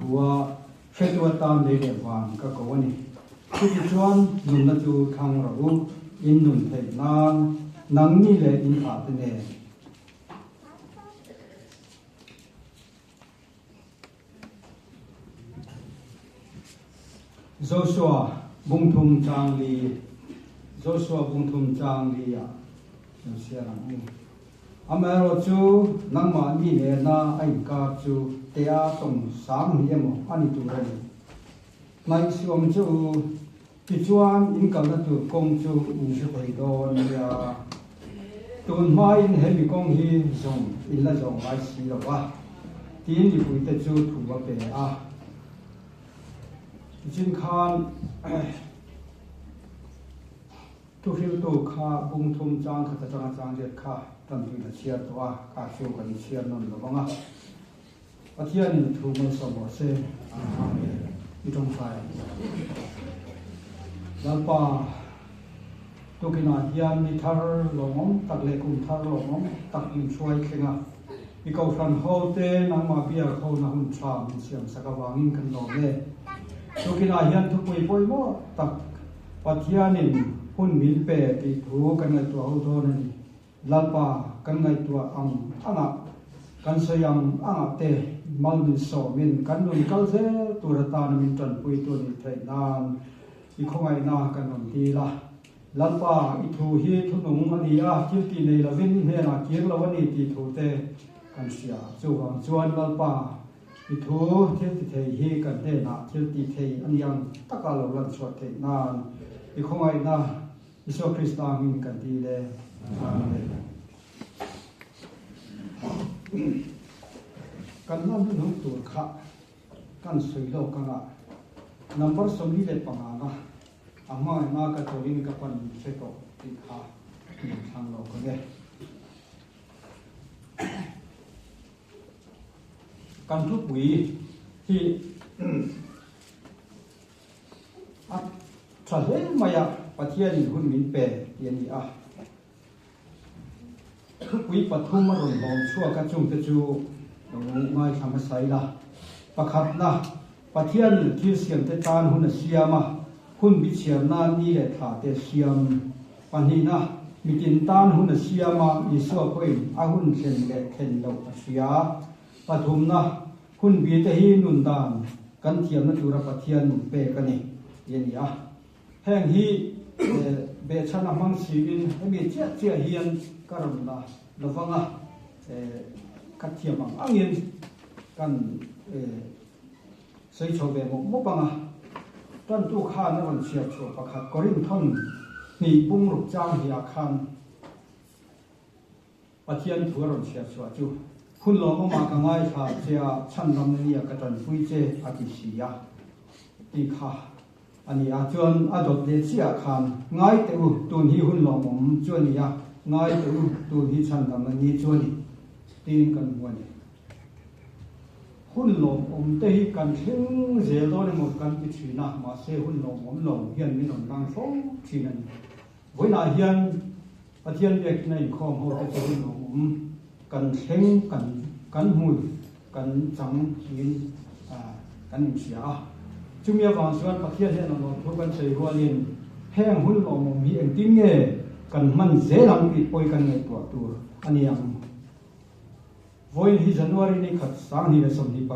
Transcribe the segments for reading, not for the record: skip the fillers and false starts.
thua hretu atan lei leh van ka ko a ni. Chutichuan nunna chu thlang rawh u, in nun theih nan nangni leh in thlahte nen. Joshua bungthum chang li Joshua bungthum chang li ah kan siar ang u. Amaherawhchu nangmahni nena a inkar chu tea tawng sang ni emaw a ni tur a ni. Hnaih suam che u, tichuan in kalna tur kawng chu in hre thei dawn nia. Tun hmain hemi kawng hi zawng in la zawng ngai si lo va, tiin mipuite chu thu a pe a. Tichin khan thuhriltu kha bung thum chang khat atanga chang riat kha tantuin a chhiar tawh a, kha chu kan chhiar nawn lo vang a. Pathianin thu malsawm rawh se. Amen. I tawngtai ang. Lalpa, tukinah hian ni thar lawmawm tak leh kum thar lawmawm tak min hruai thleng a. I kohhran ho te nangmah biak ho na hun tha min siam sak avangin kan lawm e. Tukinah hian thupui pawimawh tak Pathianin hun min pe tih thu kan ngaihtuah ho dawn a ni. Lalpa kan ngaihtuah ang angah, kan sawi ang angah te mal min sawmin kan nun kal zel tur atana min tanpui tu nih theih nan i khawngaihna kan rawn dil a. Lalpa, i thu hi thunung a ni a, thil tih nei lovin i hnenah kir lo a ni tih thu te kan hria. Chuvang chuan Lalpa, i thu thil ti thei hi kan hnenah thil ti thei a ni ang taka lo lan chhuah theih nan i khawngaihna Isua Krista hming kan ti le. Amen. Kan hman hnuhnung tur kha kan sawi lawk anga number 45 nga a hmangaihna ka tawhin ka pan min hre tawh tih kha min thlang lawk ang e. Kan thupui hi A tha hle mai a, Pathianin hun min pe tih a ni a. Thupui pathum a rawn hlawm chhuak a, chungte chu lo ngaithla hmasa ila. Pakhatna, Pathianin thil siamte tan hun a siam a, hun bichhiar nan ni leh thla te a siam. Pahnihna, mitin tan hun a siam a, Isua pawhin a hun thlen leh thlen loh a hria. Pathumna, Hun bi te hi nun dan kan thiamna tura Pathian min pek a ni tih a ni a. Heng hi behchhan a hmang siin hemi chiah chiah hian ka rawn la lovang a, ka thiam ang angin kan sawi chho ve mawp mawp ang a. Tantu khan a rawn chhiar chhuah pakhat Korinthon hnih bungruk chang hiah khan, Pathian thu a rawn chhiar chhuah chu, Hun lawmawmah ka ngaithla che a, chhan ram nia ka tanpui che a ti si a, tih kha a ni a. Chuan a dawt leh chiah khan, Ngai teh u, tun hi hun lawmawm chu a ni a, ngai teh u, tun hi chhan ram a ni chu a ni, tiin kan hmu a ni. Hun lawmawm te hi kan thleng zel dawn emaw kan ti thin a, mahse hun lawmawm lo hian min rawn rang fo thin a ni. Vawiinah hian Pathian biakinn a inkhawm ho te chu hun awm kan thleng kan kan hmul kan chang niin kan inhria a. Chumi avang chuan Pathian hian a lawmthu kan sawi rualin heng hun lawmawm hi engtin nge kan hman zel ang tih pawi kan ngaihtuah tur a ni ang. Vawiin hi January ni khat 2026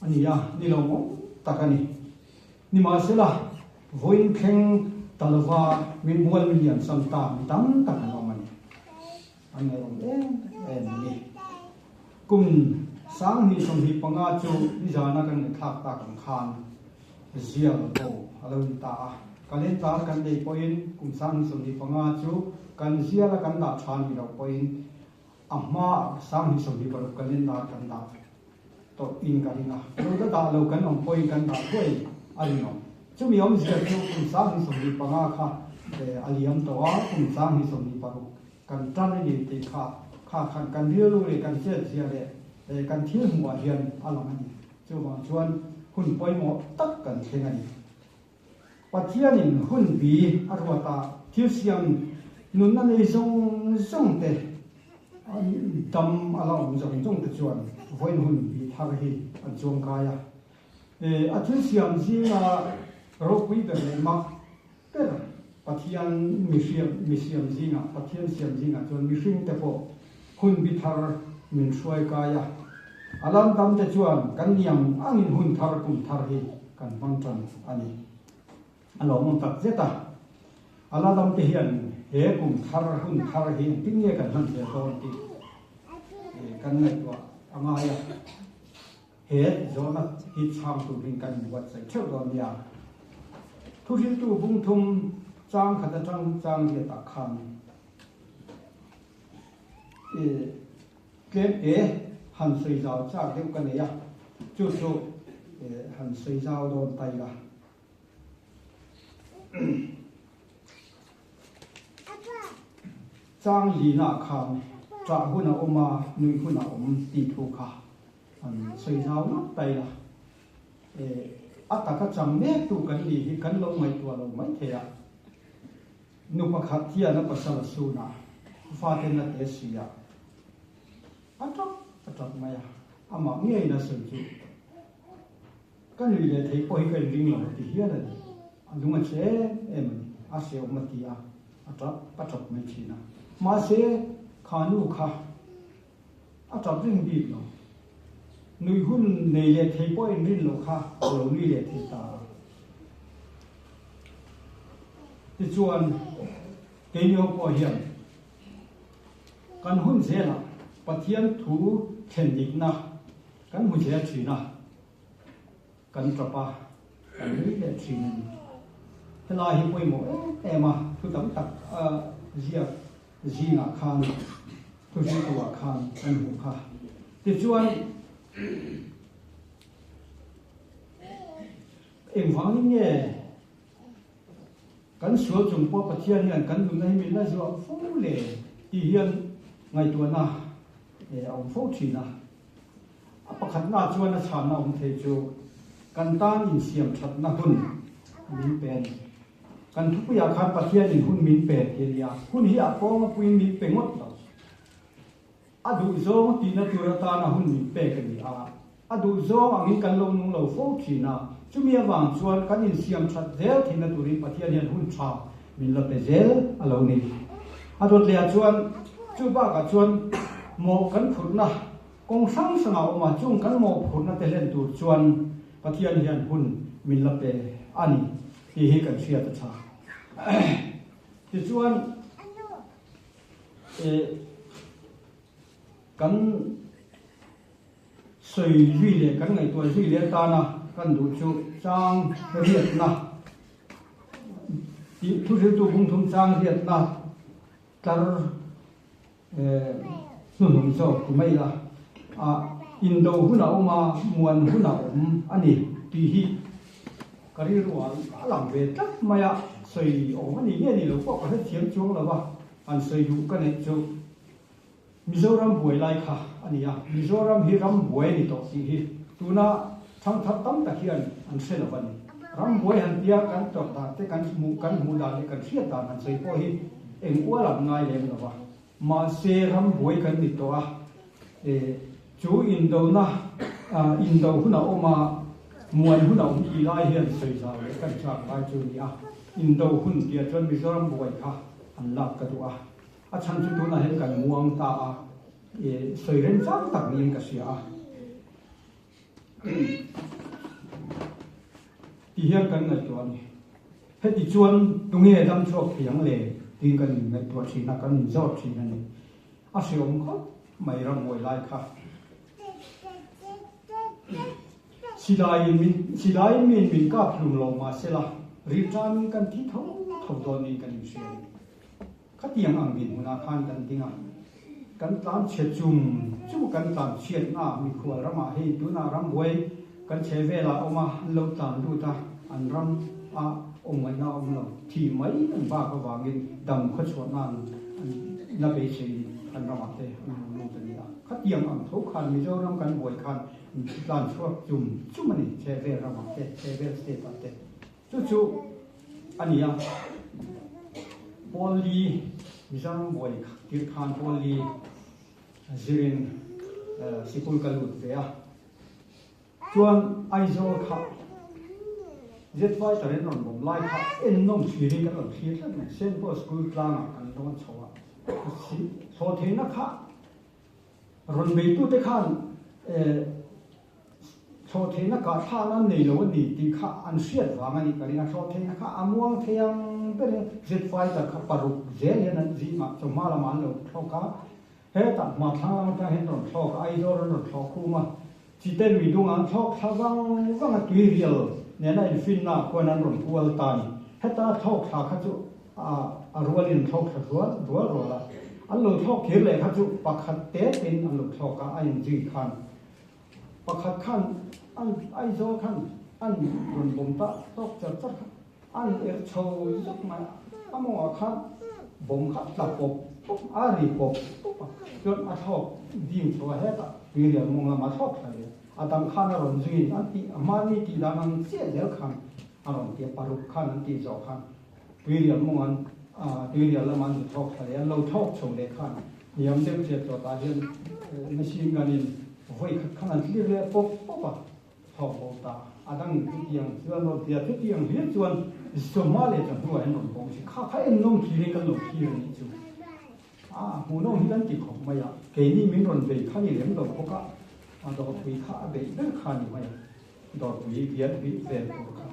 a ni a, ni lawmawm tak a ni. Nimahsela, vawiin thleng ta lova min mual min lian sam ta mi tam tak an awm a ni. An ngaihawm em em a ni. Kum 2025 chu nizana kan ngaihthlak tak ang khan zial bo a lo ni ta a. Calendar kan nei pawhin kum 2025 chu kan ziala kan dah tha ni loh pawhin a hmaah 2026 calendar kan dah tawh in ka ring a, lo la dah lo kan awm pawhin kan dah thuai a rinawm. Chumi awmzia chu kum 2025 kha a liam tawh a, kum 2026 kan tan a ni tih kha kha khan kan rilru leh kan chetzia leh kan thil hmuhah hian a lang a ni. Chuvang chuan hun pawimawh tak kan thleng a ni. Pathianin hun bi a ruat a, thil siam nunna nei zawng zawng te, dam a la awm zawng zawng te chuan vawiin hun bi thar hi an chuangkai a. A thil siam zinga ropui ber leh mak ber Pathian mihriam mi siam zingah Pathian siam zingah chuan mihring te pawh hun bi thar min hruai kai a. A lam dam te chuan kan niang angin hun thar kum thar hi kan hmang tan a ni. A lawmawm tak zet a. A la dam te hian he kum thar hun thar hi engtin nge kan hman zel dawn tih kan ngaihtuah a ngai a. He zawhna hi chhang turin kan inbuatsaih theuh dawn nia. Thuhriltu bungthum chang khat atang chang riatah khan tlem te han sawi zau chak deuh ka nei a, chu chu han sawi zau dawn ta ila. Chang lina khan ṭah hun a awm a, nuih hun a awm tih thu kha an sawi zau ngawt ta ila. A taka chang mek tu kan nih hi kan lo ngaihtuah lo mai thei a. Nu pakhat hian a pasal a sun a, faten a te si a, a ṭap a ṭap mai a, amah ngeiin a sawi chu. Ka nui leh theih pawh hi ka inring lo ti hial a ni. A lung a che em em a ni. A hrehawm a ti a, a tap a tap mai thin a. Mahse, kha nu kha a tap reng bik lo. Nui hun nei leh thei pawh inrin loh kha a lo nui leh thei ta a. Tichuan, keini ho pawh hian kan hun zelah Pathian thu thlen dikna Kan hmu zel thin a, kan tap a, kan nui leh thin a ni. Helai hi pawimawh em em a, thu tam tak a ziak zingah khan, thu hriltuah khan kan hmuh kha. Tichuan, engvangin nge kan sual chung pawh Pathian hian kan nunna hi min la zuah fo le tih hian ngaihtuahna a awm fo thin a. A pakhatna chuan a chhanna awm thei chu kan tan insiam thatna hun min pe a ni. Kan thupuiah khan Pathianin hun min pe tih a ni a, hun hi a pawng a puiin min pe ngawt lo. A duhzawng tihna tur atana hun min pek a ni a, a duhzawng angin kan lo nung lo fo thin a, chumi avang chuan kan insiam that zel theihna turin Pathian hian hun tha min la pe zel a lo ni. A dawt lehah chuan chu bakah chuan mawh kan phurhna Kawng hrang hrangah awm a, chung kan mawhphurhna te hlen tur chuan Pathian hian hun min la pe a ni tih hi kan hriat a tha. Tichuan, kan sawi zui leh kan ngaihtuah zui leh atana kan duh chu chang riatna tih thuhriltu bungthum chang riatna tlar Hnuhnung zawk ti mai la, a indo hun a awm a, muan hun a awm a ni tih hi ka rilru ah a lang ve tlat mai a, sawi awm a ni nge ni lo pawh ka hrethiam chuang lo a, han sawi duh ka neih chu Mizoram buai lai kha a ni a, Mizoram hi ram buai a ni tawh tih hi tuna thangthar tam tak hian an hre lo a ni. Ram buai han tia kan tawrh dan te kan hmuh kan hmuh dan leh kan hriat dan han sawi pawh hi eng ual an ngai lem lo va. Mahse ram buai kan ni tawh a, e chu indona indo hun a awm a, muan hun a awm tih lai hian sawi zau leh kan chak lai chu a ni a. Indo hun tih ah chuan Mizoram buai kha an lak ka duh a, a chhan chu tunah hian kan muang ta a, e sawi remchang tak niin ka hria a. Ti hian kan ngaihtuah a ni. Heti chuan tunge dam chhuak thei ang le tiin kan inngaihtuah thin a, kan inzawt thin a ni. A hreawm khawp mai ramhuai lai kha. Silaiin min silaiin miin min kap hlum lo mahsela rilṭamin kan thi tho tho dawn niin kan inhria a ni. Khatiang ang dinhmunah khan kan ding a, kan tlan chhe chum chum kan tlan chhiatna mikhual ramah hei tunah rambuai kan chhe velah awm a, an lo tlan lut a, an ram a awm ngaihna a awm lo, thi mai an bak avangin dam khawchhuahna an la beiseiin an ramah te an lo lut a ni a. Khatiang ang tho khan Mizoram kan buai khan tlan chhuak chum chum a ni, chhe vel ramah te, chhe vel state ah te. Chu chu a ni a, Paul Lee, Mizoram buai tir khan Paul Lee zirin sikul ka lut ve a. Chuan Aizawl kha Jet fighter in rawn bawm lai kha ennawm thlirin kan lo thlir tlat mai. Saint Paul School tlangah kan lawn chho a, thlawhtheihna kha rawn beitute khan thlawhtheihna kah thlakna an nei lo a ni tih kha an hriat vang a nih ka ring a. Thlawhtheihna kha a muang thei ang berin Jet fighter kha paruk zel hian an zingah chawhma lamah an lo thlawk a. Hetah hma thlang lam atang hian rawn thlawk a, Aizawl an rawn thlawk khum a, Chite lui dungah an thlawk thla vang vang a, tuirial nena infinna ah khuan an rawn kual ta a ni. Heta thlawk thla kha chu a rualin an thlawk thla rual rual rual a, an lo thlawk kir leh kha chu pakhat te tein an lo thlawk a, a inzui khan pakhat khan an Aizawl khan an rawn bawm ta tawk char char kha. An er chho zuk mai a, a mawngah khan bawm kha tla pawp pawp a, ri pawp pawp a, chuan a thlawk ding chho a, hetah tuirial mawng lamah a thlawk thla leh a, a dang khan a rawn zuiin an tih a mahni tih dan ang chiah zel khan a rawn ti a, paruk khan an tih zawh khan tuirial mawng an tuirial lamah an zu thlawk thla leh a, an lo thlawk chho leh khan hniam deuh chiah chawtah hian machine gun in vawi khat khan an thlir leh pawp pawp a. Thawk bo ta. A dang chutiang chuan rawn ti a, chutiang hlir chuan Sawma leh Chahnu ah hian rawn bawm si. Kha kha en nawm thlirin kan lo thlir a nih chu. A hmuhnawm hi kan ti khawp mai a, keini min rawn bei kha ni lem lo bawk a, a dawrpui kha a beih ber kha ni mai a, dawrpui bial bih vel tur kha.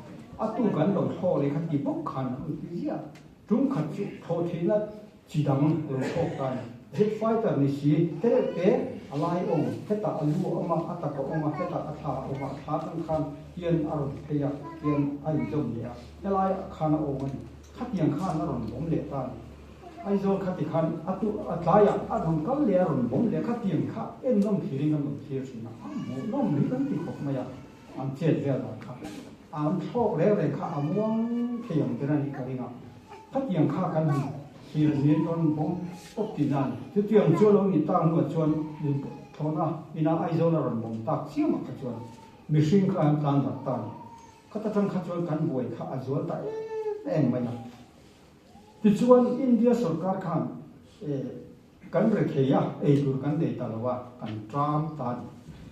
A tu kan lo thlawh leh kha ti bawk khan an ti ziah. Tum khat chu thlawh theihna Chi dang lo thlawk ta ni. Jet fighter ni si, tereuh te a lai awm, hetah a lu a awm a, a tak a awm a, hetah a thla a awm a, a thla atang khan hian a rawn phei a, hian a inzawm leh a, helai ah khan a awm a ni. Khatiang khan a rawn bawm leh ta ni. Aizawl khati khan a tu a tlaiah a rawn kal leh a rawn bawm leh a, khatiang kha en nawm thlirin kan rawn thlir thin a, a hmuh nawm hi kan ti khawp mai a, an chet vel dan kha. An thlawk reng reng kha a muang thei ang ber a nih ka ring a, khatiang kha kan han thlir zir dawn bawm pawp tih a ni. Chutiang chu a lo nih tak hnuah chuan thlawhna ina Aizawl a rawn bawm tak chiamah kha chuan mihring kha an tlan darh ta a ni. Khata tang kha chuan kan buai kha a zual ta em em mai a. Tichuan India sorkar khan kan rethei a, eitur kan nei ta lo a, kan ṭam ta a ni.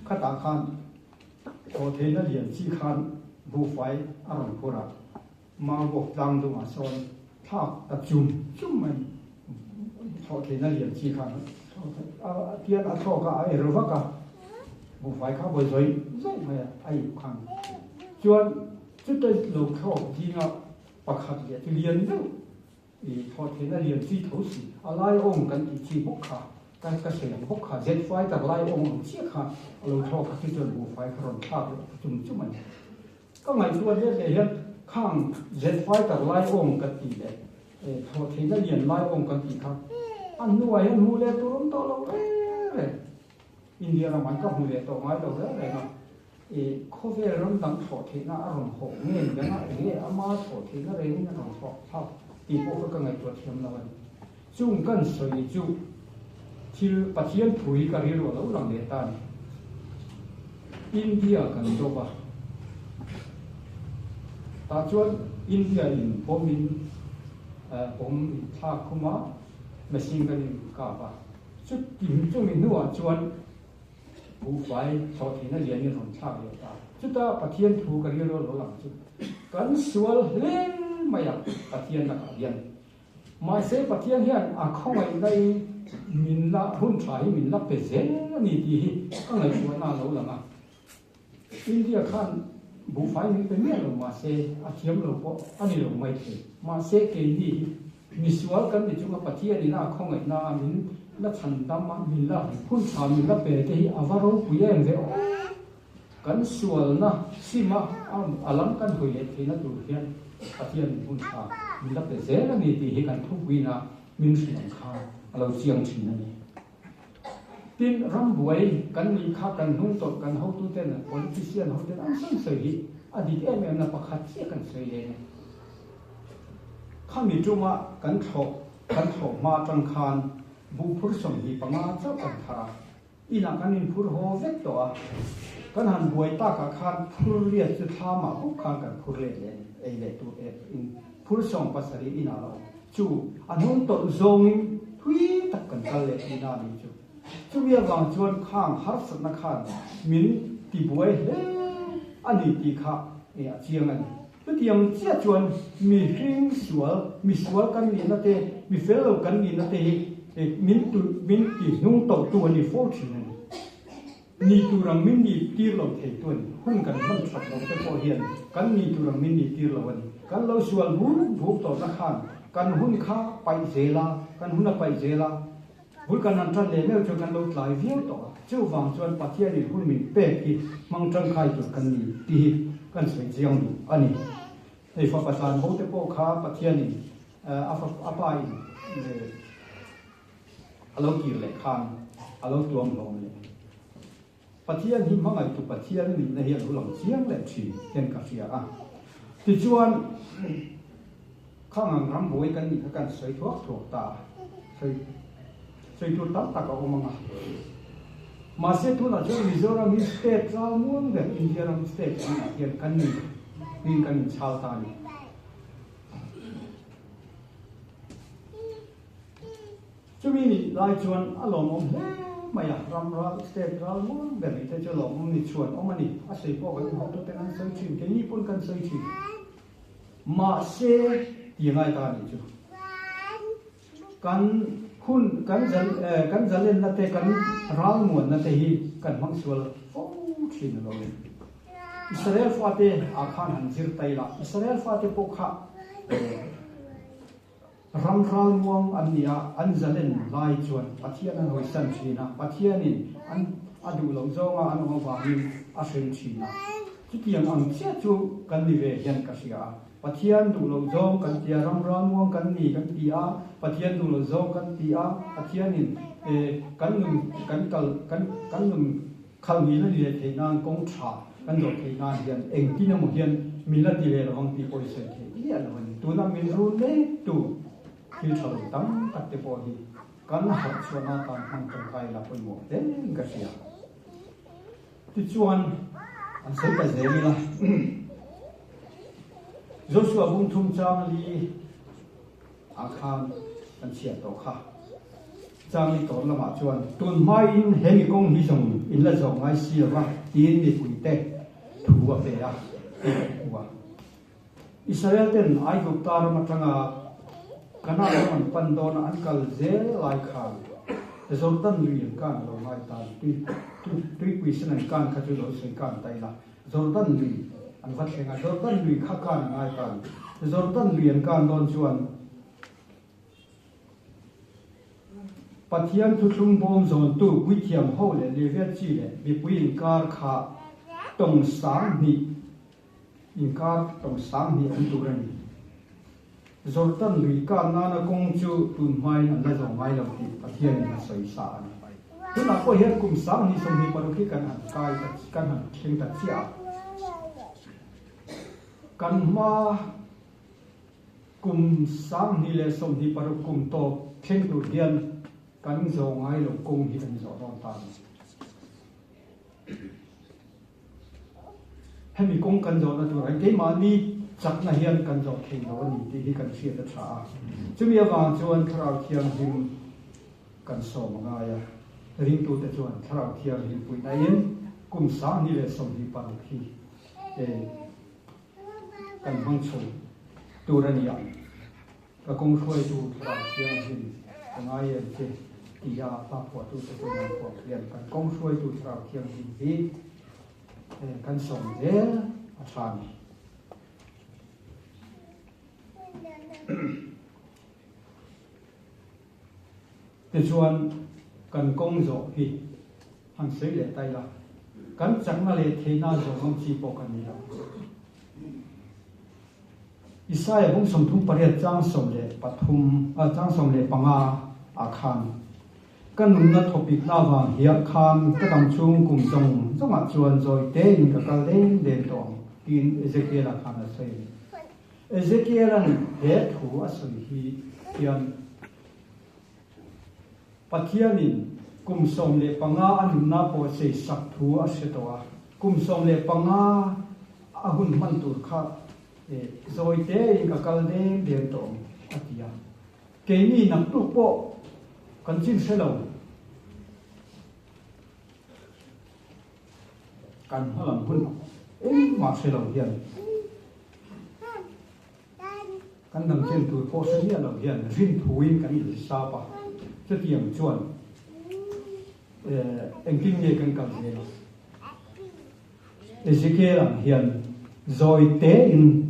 Khatah khan Thawhtheihna lian chi khan buhfai a rawn phur a, Maubawk tlang dungah sawn thlak ta chum chum mai. Thawhtheihna lian chi khan tian a thlawk a, a er vak a, buhfai kha bawi zawih zawih mai a, a ip khan. Chuan chuta lo thlawk zinga pakhat leh chu lian deuh I thawhtheihna lian chi tho si, a lai awng kan tih chi bawk kha, ka ka sawi ang bawk kha, jet fighter lai awng ang chiah kha a lo thlawk kha chu chuan buhfai kha rawn thlak leh ta chum chum a ni. Ka ngaihtuah let leh hian khang jet fighter lai awng kan tih leh thawhtheihna lian lai awng kan tih kha a hnuah hian hmuh leh tur awm tawh lo reng reng. India ramah hian ka hmu leh tawh ngai lo reng reng a. I khawvel ram dang thlawh theihna a rawn hawh nge ni anga eng nge ama thlawh theihna rengin a rawn thlawh thlak tih pawh kha ka ngaihtuah thiam lo a ni. Chung kan sawi chu thil Pathian thu hi ka rilru a lo lang leh ta a ni. India kan dawp a, tah chuan India in bomb in bomb in thlak khum a, machine gun in kap a, chuti chumi hnuah chuan Buhfai thlawhtheihna lian in rawn thlak leh ta. Chuta Pathian thu ka rilru lo lang chu kan sual hle mai a Pathian lakah hian. Mahse Pathian hian a khawngaihna in min la hun tha hi min la pe zel a ni tih hi ka ngaihtuahna a lo lang a. India khan buhfai min pe miah lo mahse a thiam lo pawh a ni lo mai thei. Mahse keini hi Misual kan ni chunga Pathian in a khawngaihna a min la chhan dam a, min la hun tha min la pe te hi a va ropui em ve aw. Kan sualna sim a a lam kan hawi leh theihna tur hian Pathian in hun tha min la pe zel a ni tih hi kan thupuina min hrilh ang khan a lo chiang thin a ni. Tin, rambuai kan nih kha kan hnung tawlh kan hotuten politician hoten an sawi sawi hi a dik em em na pakhat chiah kan sawi leh a ni. Khami tuma kan thlawh kan thlawh hma atang khan buhphur 25 chauh kan thar a, inah kan inphur haw vek tawh a, kan han buai takah khan phur riat chu thlamah bawk khan kan phur let leh a ni, ei leh tur ep in phur 17 inah la awm chu a hnung tawlh zawngin thui tak kan kal leh tihna a nih chu. Chumi avang chuan khang harsatna khan min tibuai hle. a ni tih kha a chiang a ni. Chutiang chiah chuan mihring sual, misual kan nihna te, mi fel lo kan nihna te hi min min ti hnung tawhtu a ni fo thin a ni. Ni tur ang min nih tir lo thei tu a ni. Hun kan hman that lo te pawh hian kan ni tur ang min nih tir lo a ni. Kan lo sual buk buk tawhna khan kan hun kha paih zel a, kan hun a paih zel a. Bul kan han tan leh meuh chuan kan lo tlai viau tawh a, chuvang chuan Pathianin hun min pek hi hmang tangkai tur kan ni tih hi kan sawi chiang duh a ni. Hei fapa tlan ho te pawh kha Pathianin a a pa in a lo kir leh khan a lo tuam hlawm leh. Pathian hi hmangaihtu Pathian a nihna hi a lo lang chiang leh thin hian ka hria a. Tichuan, khang ang rambuai kan nih kha kan sawi thuak thuak ta a, sawi sawi tur tam tak a awm ang a. Mahse tunah chuan Mizoram hi state ralmuang ber India ram state zingah hian kan ni niin kan inchhal ta a ni. Chumi nih lai chuan a lawmawm hle mai a, ram ral, state ral muang ber nih te chu lawmawm ni chhuan awm a ni. A sawi pawh kan inhawtute an sawi thin, keini pawn kan sawi thin. Mahse, ti a ngai ta a nih chu. Kan hun, kan zal, kan zalenna te, kan ral muanna te hi kan hmang sual fo thin a lo ni. Israel fate ah khan han zir tai la, Israel fate pawh kha Ram ralmuang an ni a, an zalen lai chuan Pathian an hawisan thin a, Pathianin an a duh loh zawnga an awm avangin a hrem thin a. Chutiang ang chiah chu kan ni ve hian ka hria a, Pathian duh loh zawng kan ti a, ram ralmuang kan ni kan ti a, Pathian duh loh zawng kan ti a, Pathianin kan nun kan kal kan kan nun khalh ngil a ni leh theih nan kawng tha kan zawh theih nan hian engtin emaw hian min la ti ve lo ang tih pawh i sawi theih miah lo a ni. Tuna min rul mektu thil tha lo tam tak te pawh hi kan harh chhuahna atan hmang tangkai la pawimawh hle in ka hria. Tichuan an sawi ta zel ila Joshua bungthum chang li ah khan kan chhiat tawh kha. Changni tawr lamah chuan tun hmaiin he mi kawng hi zawng in la zawh ngai si lova tiin mipuite thu a pe a tih kan hmu a. Israel ten Aigupta ram atanga Kanaan ram an pan dawna an kal zel lai khan Jordan lui an kan lo ngai tan tui tuipui sen an kan kha chu lo sawi kan ta ila Jordan lui an va thleng a, Jordan lui kha kan a ngai tan. Jordan lui an kan dawn chuan Pathian thuthlung bawm zawntu puithiam ho leh Levia chi leh mipui inkar kha tawng sang hnih inkar tawng sang hnih awm tur a ni. Jordan lui kan nana kawng chu tun hmain an la zawh ngai lo tih Pathianin a sawi sa a ni. Tunah pawh hian kum 20 26 hi kan han kai ta kan han thleng ta chiah a. Kan hma kum 2026 kum tawp thleng tur hian kan zawh ngai lo kawng hi kan zawh dawn ta a ni. Hemi kawng kan zawhna tur hi keimahni chakna hian kan zawh thei lo a ni tih hi kan hriat a tha a. Chumi avang chuan Thlarau Thianghlim kan sawm a ngai a. Ringtute chuan Thlarau Thianghlim puihnain kum 2026 hi kan hmang chho tur a ni ang. Ka kawng hruaitu Thlarau Thianghlim ka ngai em che tia hla phuahtute pawhin an phuah hian kan kawng hruaitu Thlarau Thianghlim hi kan sawm zel a tha a ni. Tichuan kan kawng zawh hi han sawi leh ta ila, kan chakna leh theihna zawh ngam chi pawh kan ni lo. Isaiah bung 38 chang 13 chang 15 ah khan ka nunna thawpikna avang hiah khan ka dam chhung kum zawng zawngah chuan zawi tein ka kal deng deng tawh ang tiin Ezekiel-a khan a sawi a ni. Ezekiel-a'n he thu a sawi hi hian Pathianin kum 15 a nunna pawh sei sak thu a hre tawh a, kum 15 a hun hman tur kha zawi tein ka kal deng deng tawh ang a ti a. Keini naktuk pawh kan chin hre lo. Kan hmalam hun. Engmah hre lo hian kan dang chen tur pawh hre miah lo hian rinthuin kan inhisap a, chutiang chuan engtin nge kan kal zel a? Ezekiel ang hian zawi tein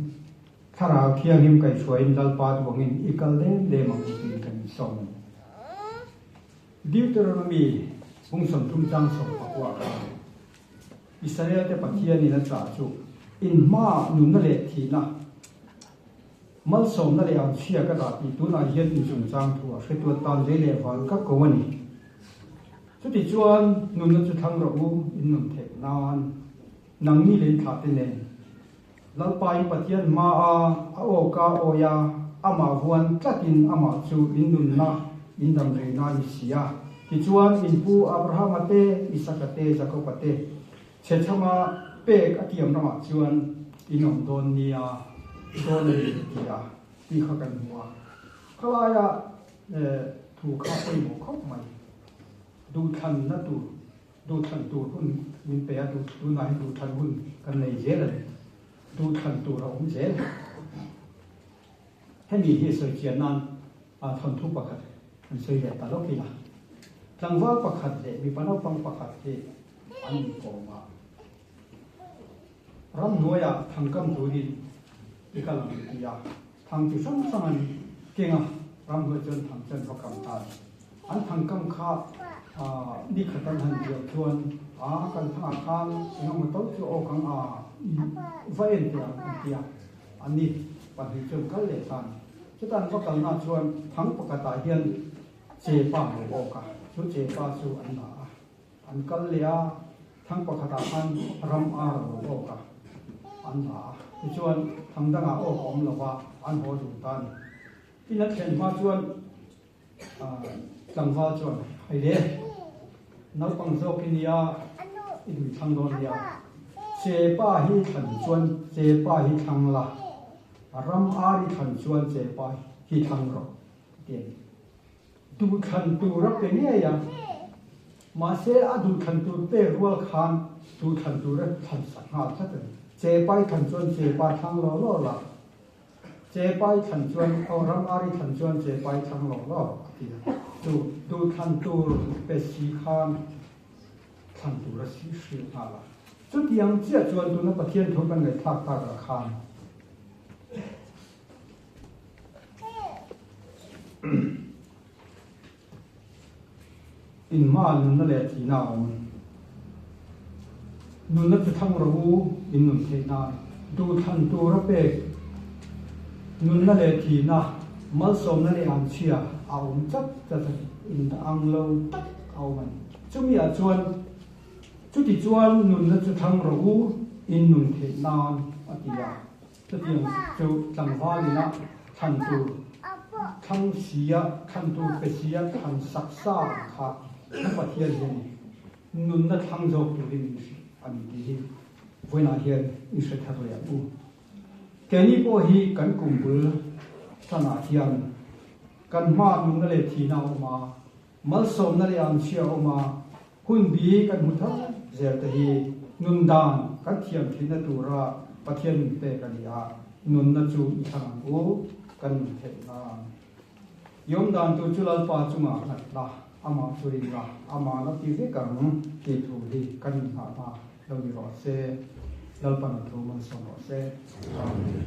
Thlarau Thianghlim kaihhruaiin Lalpa duangin i kal lem lem ang u tiin kan insawm a ni. Deuteronomy bung 30 chang 19 khan Israelte Pathianin a chah chu in hmaah nunna leh thihna, malsawmna leh anchhia ka dah tih tunah hian in chungchang thu a hretu atan lei leh van ka ko a ni. Chutichuan nunna chu thlang rawh u, in nun theih nan nangni leh in thlahte nen Lalpa in Pathian hmaa a awka awi a, amah vuan tlatin amah chu in nunna, in dam reina a ni si a. Tichuan, in pu Abrahama te, Isaka te, Jakoba te chhechhama pek a tiam ramah chuan in awm dawn nia, dawn a ni ti a, tih kha kan hmu a. Khalaia thu kha pawimawh khawp mai, duhthlanna tur. Duhthlan tur hun min pe a, tunah hian duhthlan hun kan nei zel a ni. Duhthlan tur a awm zel. Hemi hi sawi chian nan thawnthu pakhat kan sawi leh ta lawk ila. Tlangval pakhat leh mipa naupang pakhat hi an inkawm a. Ramhnuaiah thangkam turin i kal ang ti a, thang chi hrang hrang an keng a, ramhnuai chuan thang chu an va kam ta a ni. An thangkam kha ni khat an han biak chuan a kan thangah khan eng emaw to chu aw kang a va en teh ang an ti a, an ni pahnih chuan kal leh ta a ni. Chutah an va kalna chuan thang pakhatah hian chepa a lo awk a, chu chepa chu an la a. An kal leh a, thang pakhatah khan ram ar a lo awk a, an la a. Tichuan, thang dangah awk a awm lo va, an haw dun ta a ni. In a thlen hma chuan tlangval chuan, Hei le, naupang zawk i nia, i dui thlang dawn nia. Chepa hi thlan chuan chepa hi thlang la, ram ar i thlan chuan chepa hi thlang rawh, a ti a ni. Duhthlan tur a pe ngei a, mahse a duhthlan tur pek rual khan duhthlan tur a thlan sak nghal tlat a ni. Chepa i thlan chuan chepa thlang law law la, chepa i thlan chuan aw ram ar i thlan chuan chepa i thlang law law a ti a. Chu duhthlan tur pe si khan thlan tur a si hrilh nghal a. Chutiang chiah chuan tuna Pathian thu kan ngaihthlak takah khan, In hma nunna leh thihna a awm. Nunna chu thlang rawh u, in nun theih nan. Duhthlan tur a pek. Nunna leh thihna, malsawmna leh anchhia a awm tlat tlat a ni. In ang lo tak a awm a ni. Chumi ah chuan, chuti chuan nunna chu thlang rawh u, in nun theih nan a ti a. Chutiang chu tlangval ina thlan tur thlang sia, thlan tur pe sia, thlan sak sa ang kha na Pathian hian nunna thlang zawk turin min hrilh a ni tih hi vawiinah hian i hre thar leh ang u. Keini pawh hi kan kum bul tanah hian kan hmaah nunna leh thihna a awm a, malsawmna leh anchhia a awm a, Hun bi kan hmu thar zel te hi nun dan kan thiam theihna tura Pathian min pek a ni a, nunna chu i thlang ang u, kan nun theih nan. I awm dan tur chu Lalpa chungah nghat la, amah chu ring la, amah la ti vek ang tih thu hi kan inngahna lo ni rawh se. Lalpan a thu malsawm rawh se. Amen.